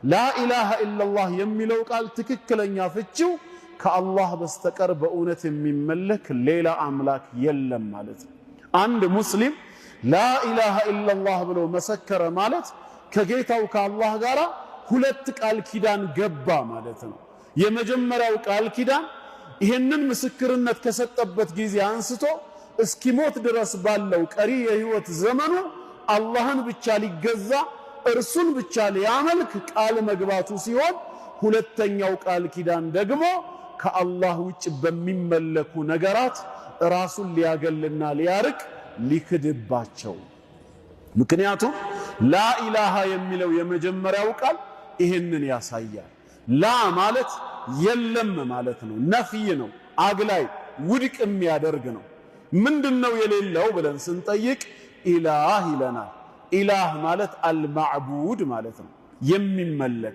ላኢላሃ ኢለላህ የሚለው ቃል ትክክለኛ ፍቺው ከአላህ በስተቀር በእውነት የሚመለክ ሌላ አምላክ የለም ማለት ነው። አንድ ሙስሊም ላኢላሃ ኢለላህ ብሎ መሰከረ ማለት ከጌታው ከአላህ ጋር ሁለት ቃል ኪዳን ገባ ማለት ነው። የመጀመሪያው ቃል ኪዳን ይህንን ምስክርነት ከሰጠበት ጊዜ አንስቶ እስኪሞት ድረስ ባለው ቀሪ የህይወት ዘመኑ አላህን ብቻ ሊገዛ እርሱን ብቻ ሊያመልክ ቃል መግባቱ ሲሆን፣ ሁለተኛው ቃል ኪዳን ደግሞ ከአላህ ውጭ በሚመለኩ ነገራት ራሱን ሊያገልና ሊያርቅ ሊክድባቸው። ምክንያቱም ላኢላሃ የሚለው የመጀመሪያው ቃል ይህንን ያሳያል። ላ ማለት የለም ማለት ነው። ነፍይ ነው፣ አግላይ ውድቅ የሚያደርግ ነው። ምንድነው የሌለው ብለን ስንጠይቅ ኢላህ ይለናል። ኢላህ ማለት አልማዕቡድ ማለት ነው፣ የሚመለክ።